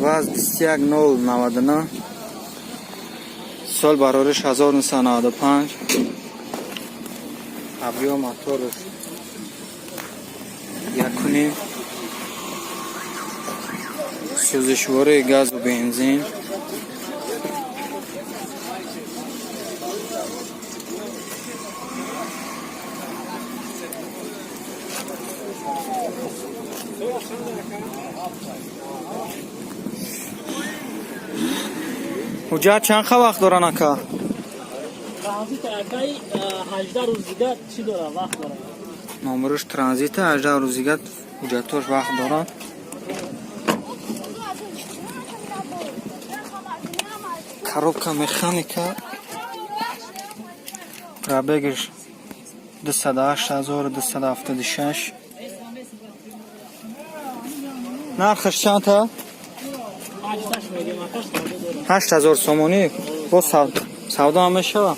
ВАЗ 21099, сол барориш 1995, объём мотораш 1,5, сӯзишвории газу бензин. Ҳуҷҷат чанд ха вақт доран, ака? Транзит, акай, 18 рӯз дига чӣ дора, вақт дора. Номерош транзита, 18 рӯз дига ҳуҷҷатош вақт дорад. Коробка механика, пробегаш 208 276. Нархаш чандта? 8 мегем, акаш, савдо дора. 8000 сомонӣ. Бо савдо ҳам мешава,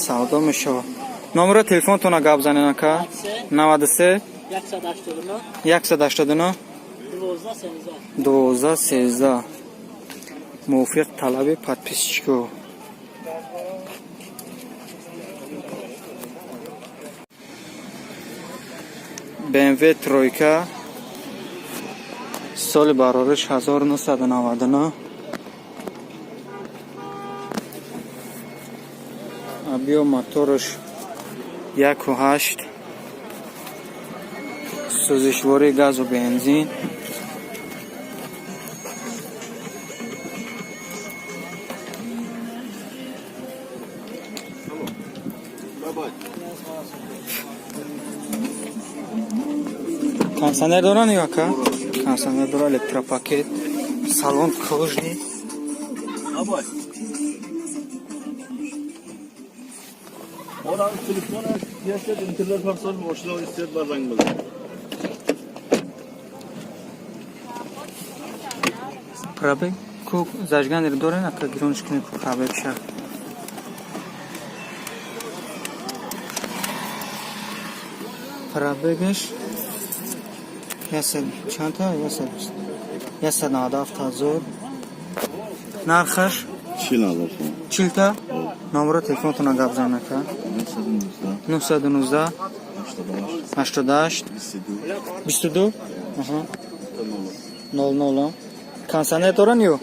савдо мешава. Номеро телефонтона гап занен, ака. 93 189 189 12 13. 12 13. Мувофиқ талаби подписчико. БМВ тройка, соли барориш 1999, объём мотораш 1,8, сӯзишвории газу бензин. Кондиционер доран ё, ака? Кондиционер дора, электропакет, салон кожаный. Абай. Ora telefon yaşta internet var, moshina istaydi, bor zanг bilan. Пробег ку зажигание дорен, ака, гирониш кунед ку пробег ша. Пробегаш ясад чандта, 197 000. Нархаш? 40 000 сом. 40 та. Номеро телефонтона гап зан, ака. 919 919 88 88 22 22, аҳа, 00. Кондиционер доран ё?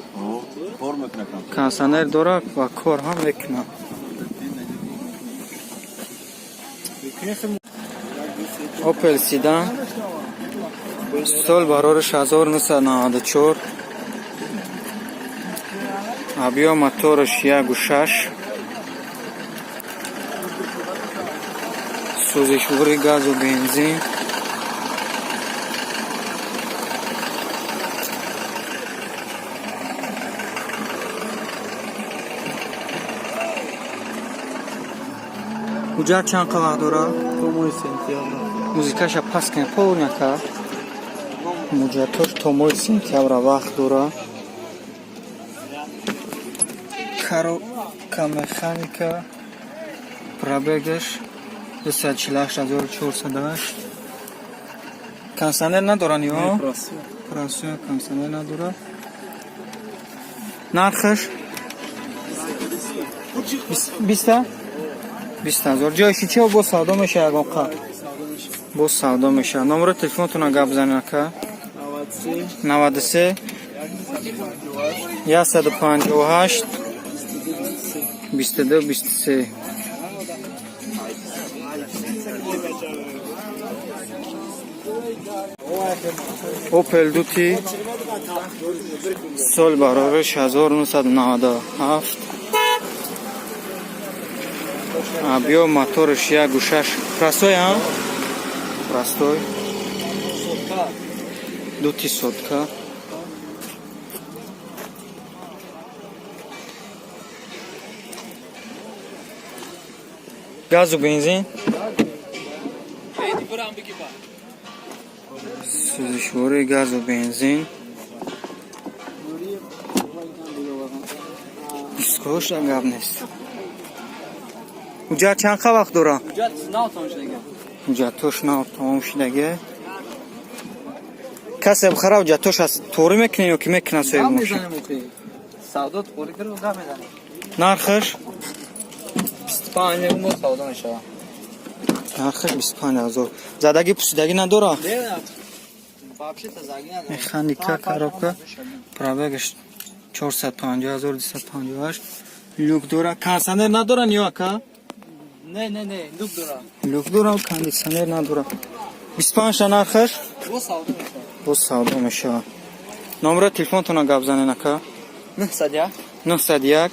Кор мекунад. Кондиционер дора ва кор ҳам мекунад. Опел седан, сол барориш 1994, объём мотораш 1,6, сӯзишвории газу бензин. Ҳуҷҷат чанд қа вақт дорад? То моҳи сентябр. Музикаша паст кунед полняка. Муҷҷатош то моҳи сентябра вақт дорад. Коробка механика, пробегаш 248408. Кондиционер надоран ё? Простой, кондиционер надорад. Нархаш 20 та 20 000. Ҷоиши чи, боз савдо меша, ягон қа боз савдо мешавад. Номеро телефонтона гап занед, ака. 93 158 22 23. Опел дути, сол барориш 1997, объём мотораш 1,6, простой, а простой, дути сотка. Газу бензин, сӯзишвории газу бензин. Дискоша гап нест. Ҳуҷҷат чанд қа вақт дора? Ҳуҷҷат нав тамом шудага. Ҳуҷҷатош нав тамом шудаге. Касе бихара, ҳуҷҷатош аст, торӣ мекунем ё ки мекунад соҳиби Гап мошин? мезанем охи. Савдо қори кардем, гап мезанем. Нархаш? 25 мо савдо мешавад. Нархаш 25 000. Задагӣ, пусидагӣ надора? Не, вообще-то заги надорад. Механика, коробка, пробегаш 450 258, люк дора, кондиционер надора, ниё, ака? Не, не, не, люк дора. Люк дора, кондиционер надора. 25 нархаш. Бо савдо мешавад. Боз савдо мешавад. Номеро телефонтона гап занен, ака. 901 901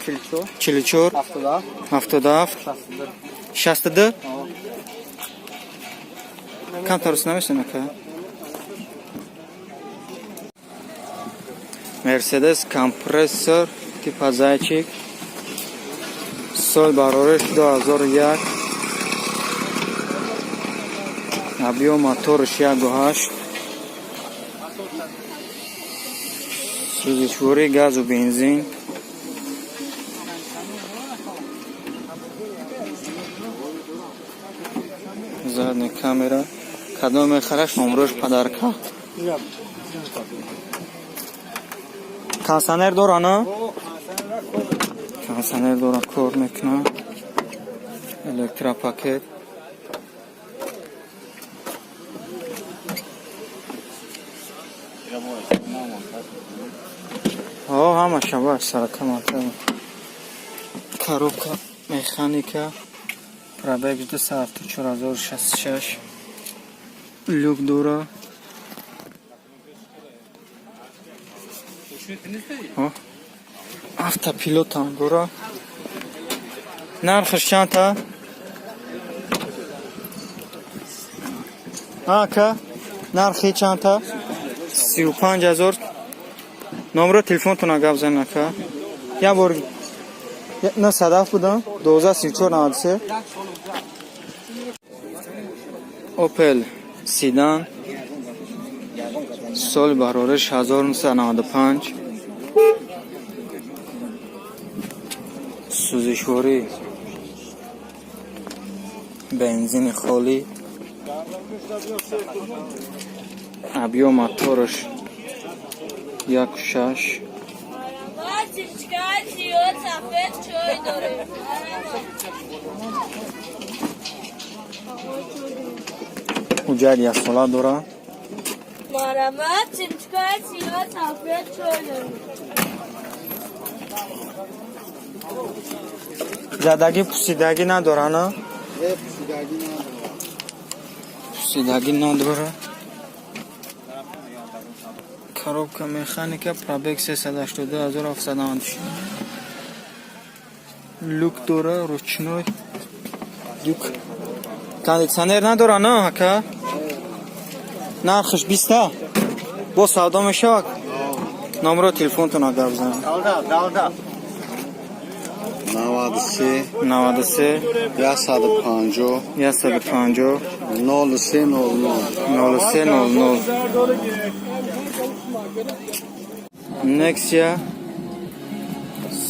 44 44 77 77 62. 62. Камтар рус намесен, ака. Мерседес Компрессор типа зайчик, сол барориш 2001, объём моторш 1,8, сӯзишворӣ газу бензин. Задний камера. Кадом мехараш, номрош подарка. Кондиционер дора, на? Кондиционер дора, кор мекунад. Электропакет. О, ҳамаша баш сарака монтаж. Коробка механика. Пробег 274066. Люк дора. О, автопилот ҳам дора. Нархаш чандта? Ака, нархи чандта? 35 000. Номеро телефонтона гап зан, ака. Як бор на садаф будам. 12 34 93. Опел седан, соли барориш 1995, сӯзишворӣ бензини холӣ, объём мотораш 1,6. Чичка зиёд сафед чой дорем. Ҳуҷҷат яксола дора. Марҳамат, чичка зиёд сафед чой дорем. Задагӣ, пусидагӣ надора, на? Пусидагӣ надора. Коробка механика, пробег 382796, люк дора, ручной люк, кондиционер надора, на, ака? Нархаш 20-та, боз савдо мешавад. Номеро телефонтона гап зан. 93 93 150 150 0300. 0300. Нексия,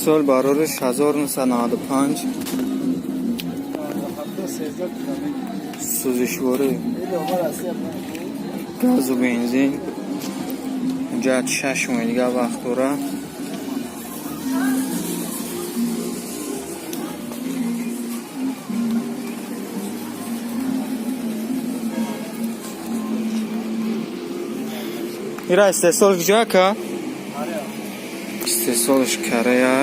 сол барориш 1995, сӯзишворӣ газу бензин, ҳуҷҷат 6 моҳи дига вақт дора. Ира истеҳсол куҷо, ака? Истеҳсолш Корея,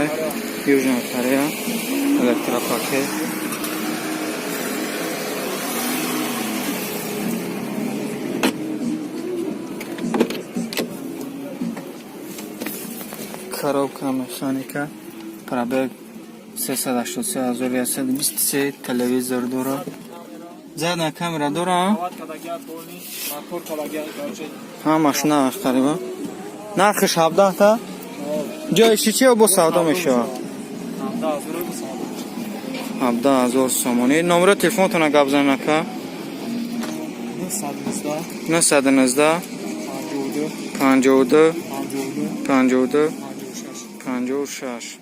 Южная Корея. Электропакет. Коробка механика, пробег 383123, телевизор дора, задняя камера дора, ҳамаш нарх қариба. Нархиш 17-та. Ҷоиши чи, бо савдо мешавад? 17 000 сомонӣ. Номеро телефонтона гап занед, ака. 919 52 52 56.